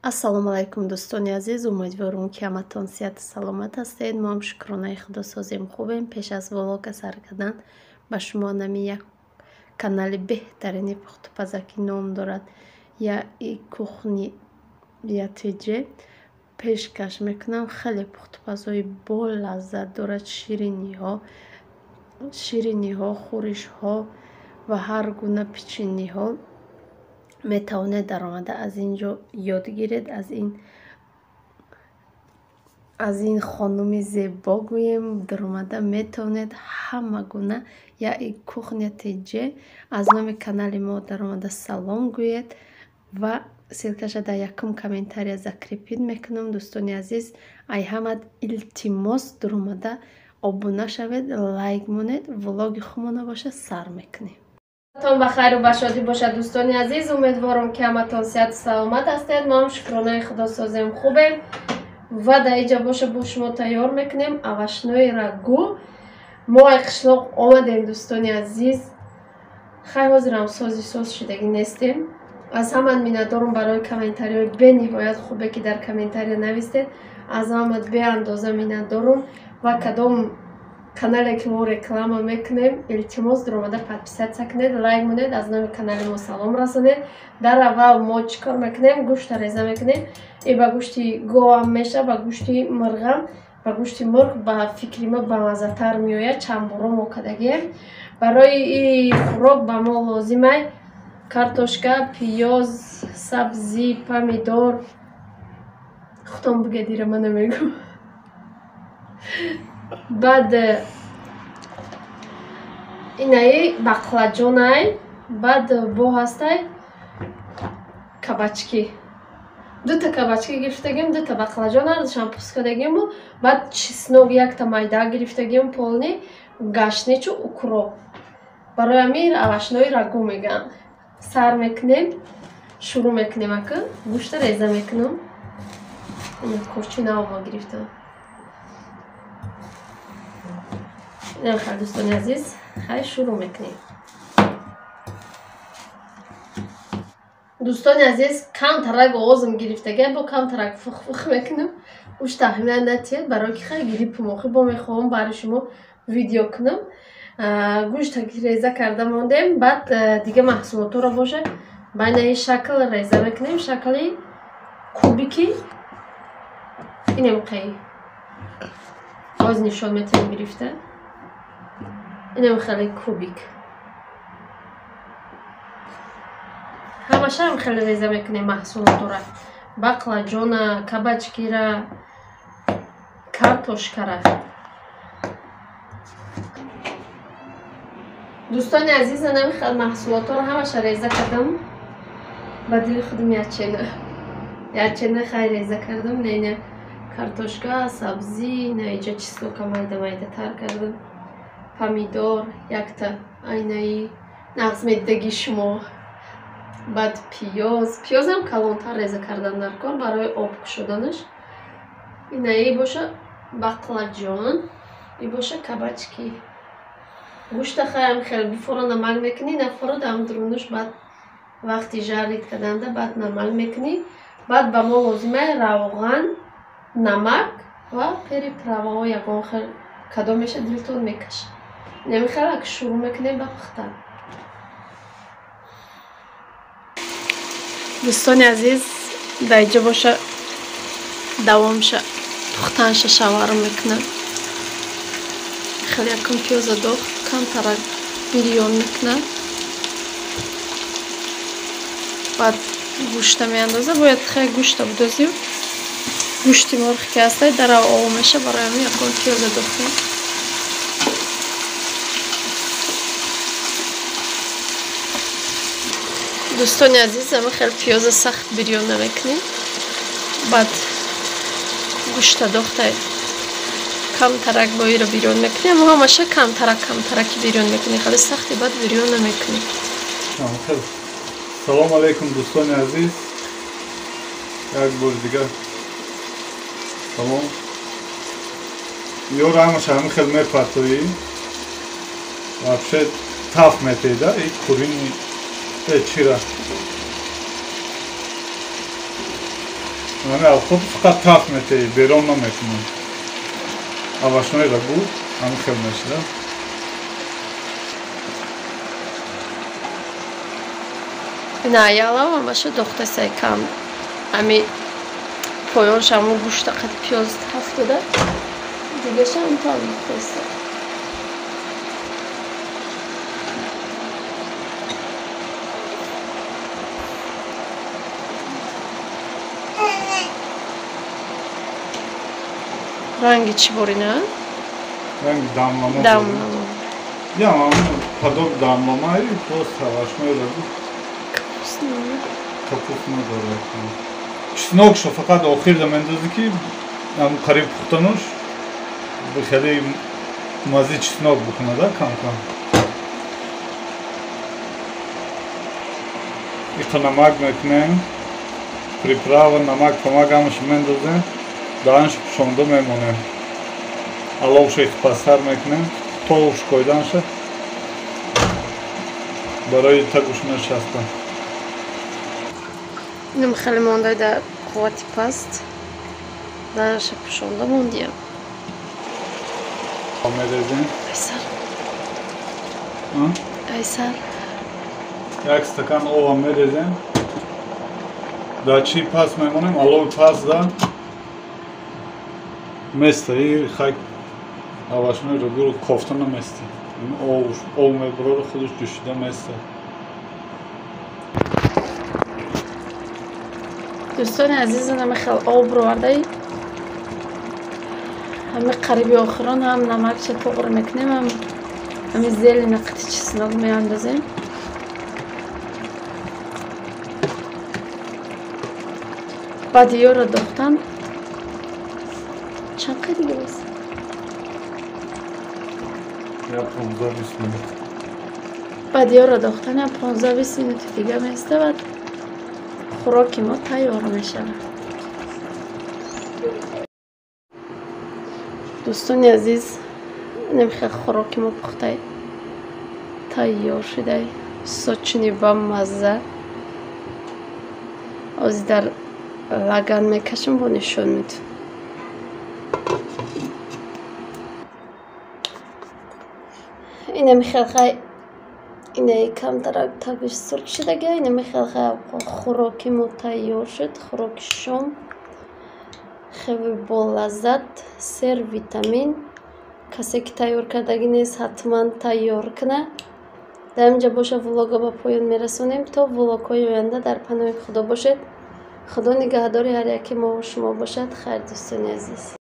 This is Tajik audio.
Ассалому алайкум, дӯстони азиз. Умедворум, ки ҳаматон сиҳату саломат ҳастед. Мо ҳам, шукронаи Худо, созем, хубем. Пеш аз влога сар кардан ба шумо нами як канали беҳтарини пухтупазакӣ ном дорад Я и кухни я тж пешкаш мекунам. Хеле пухтупазҳои болаззат дорад, шириниҳо, хӯришҳо ва ҳар гуна печеньеҳо. Метавонед даромада аз ин ҷо ёд гиред, аз ин хонуми зебо гӯем. Даромада метавонед ҳама гуна Я и кухня тж. Аз номи канали мо даромада салом гӯед ва ссылкаша дар якум комментария закрепить мекунам. Дӯстони азиз, ай ҳамад илтимос, даромада обуна шавед, лайк монед. Влоги хумона боша сар мекунем. Тон ба хайру ба шодӣ бошад, дӯстони азиз. Умедворам, ки ҳаматон сиҳату саломат ҳастед. Мо ҳам, шукронаи Худо, созем, хубем. Ва дар иҷа боша бо шумо тайёр мекунем овощной рагу. Мо ай қишлоқ омадем, дӯстони азиз. Хай, ҳозирам сози соз шудагӣ нестем. Аз ҳаман миннатдорум барои комментариҳои бениҳоят хубе, ки дар комментария навистед. Аз ҳамат беандоза миннатдорум. Ва кадом канале ки мо реклама мекунем, илтимос, дуромада подписаться кунед, лайк монед, аз номи канали мо салом расонед. Дар аввал мо чӣ кор мекунем? Гӯшта реза мекунем. И ба гӯшти говам меша, ба гӯшти мурғам. Ба гӯшти мурғ, ба фикри ма, бамаззатар меояд. Чандборо мо кардагием. Барои и хӯрок ба мо лозимай картошка, пиёз, сабзӣ, помидор. Худтон бугед, ира ма намегӯм. Баъд инаи бақлаҷонай, баъд бо ҳастай кабачки. Дута кабачки гирифтагим, дута бақлаҷон, ҳардушам пӯст кардагиму. Баъд чеснок якта майда гирифтагим, полный, гашничу укроп. Барои ҳамин овощной рагу мегӯянд. Сар мекунем, шурӯъ мекунем. Ака, гӯшта реза мекунам. Корчи нав ма гирифтам. Хай, дӯстони азиз, хай, шурӯъ мекунем. Дӯстони азиз, камтарак овозам гирифтага, бо камтарак фух-фух мекунам. Уш таҳмият натиҳед, барои ки хай гриппу мохи. Бо мехоҳам барои шумо видео кунам. Гӯшта реза карда мондем. Баъд дига маҳсулотҳоро боша байнаи шакл реза мекунем, шакли кубики. Инем қай боз нишон метавонем гирифта. Инем хеле кубик, ҳамашам хеле реза мекунем маҳсулотора: бақлаҷона, кабачкира, картошкара. Дӯстони азиз, анами хел маҳсулотҳоро ҳамаша реза кардам. Ба дили худам ячена ячена хай реза кардам. На, картошка, сабзӣ, на, иҷа чеснока майда майдатар кардам, помидор якта, айнаи нағз медидаги шумо. Баъд пиёз, пиёзам калонтар реза кардан дар кор барои об кушоданаш. Инаи боша бақлаҷон, и боша кабачки. Гӯшта хаям хел бифора намак мекунӣ, нафора дам дурунуш. Баъд вақти жарить карданда баъд намак мекунӣ. Баъд ба мо лозимай равған, намак ва приправаҳо, ягон хел кадомеша дилтон мекашад. Намехел ак шурӯъ мекунем ба пухтан. Дӯстони азиз, дар иҷо боша давомша пухтанша шаварм мекунам. Хеле якум пиёза дохт, камтарак бирён мекунам, баъд гӯшта меандоза. Бояд хеле гӯшта будозим. Гӯшти мурғ ки ҳастай, дарав об меша. Барои ҳамин якум пиёза дохтем. Дӯстони азиз, ама хеле пиёза сахт бирён намекунем. Баъд гӯшта дохтай, камтарак боиро бирён мекунем. Аммо ҳамаша камтарак камтараки бирён мекунем, хеле сахти баъд бирён намекунем. Салом алейкум, дӯстони азиз, як бори дигар салом. Ёро ҳамаша ҳами хел мепартоӣ, вообще таф метеда и курини чира. Ҳами авқот фақат таф метаи, берон намекунад. Овощной рагу ҳами хел мешуда. На, ялав ҳамаша дохтасай кам. Ҳами поёнш ҳамун гӯшта қад пиёз таф дода. Дигаша ҳам там дохтаса. Ранги чӣ борина? Ранги дамлама. Дамлама. Я подоб дамлама и просто овощной рагу. Капуст надорад. Капуст надорад. Чеснокшо фақат охирда мендозӣ ки ҳам қариб пухтануш хеле мази чеснок бикунада кам-кам. Иқа намак мекунем, приправа, намак, памак ҳамаша мендозем. Даҳанш пӯшонда мемонем. Аловша пастар мекунем, то ушкоиданша барои тагуш нашаста. Инам хеле мондай дар қуввати паст. Даҳанша пӯшонда мондиям. Мерезем. Айсар. Айсар. Як стакан ова мерезем. Дар чӣ паст мемонем? Алови паст да места и хак овощной рагу кофта наместа. Ов мебурора худаш ҷӯшида места. Дӯстони азиз, инаме хел об бировардаи. Ҳами қариби охирон ҳам намакча тоғра мекунем, ҳам ҳами зелена қити чеснок меандозем. Баъди ёро дохтан чанд қай дига бас? Я 15-20 минут. Баъди ёро дохтан ям 15-20 минути дига меиставад. Хӯроки мо тайёр мешавад. Дӯстони азиз, инам хел хӯроки мо пухтай тайёр шудай. Сочни ба мазза. Ҳозир дар лаган мекашам, бо нишон медиҳам. Инами хелхай инаи камтарак тагиш сурх шудага, инами хелхай хӯроки мо тайёр шуд. Хӯроки шом хеле болаззат, сер витамин. Касе ки тайёр кардагӣ нест, ҳатман тайёр кунад. Дар инҷа боша влога ба поён мерасонем. То влогҳои оянда дар паноҳи Худо бошед. Худо нигаҳдори ҳар яке мо шумо бошад. Хайр, дӯстони азиз.